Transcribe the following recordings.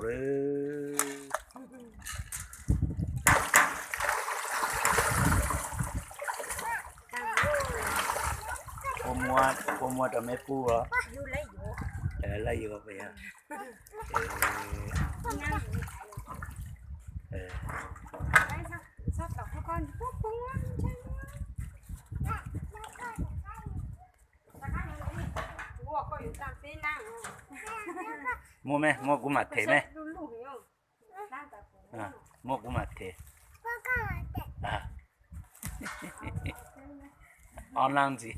Puas muaj, puas muaj rau me pub os? Lawv yuav puas yog? Muaj me, muaj kuv mam them me. Muaj kuv mam them. Ob nab ntxiv.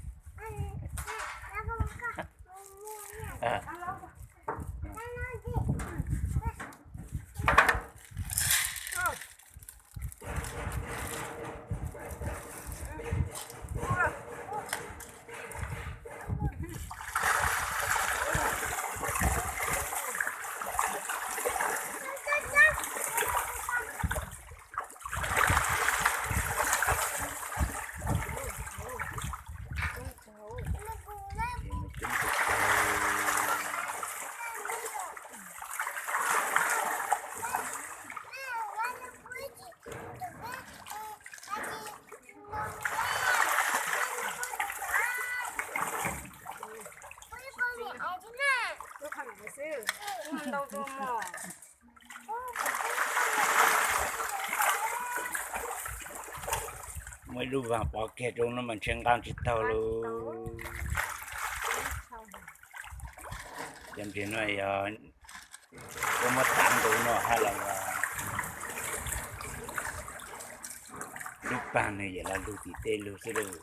Muaj ib lub vaag pov kiag rau no mas ntshe nqaa tsis taug lawm. Cov ntses no yog muab tav nkaus no hab los lub paag nwg yam los lug tim tej lug xwb lawm.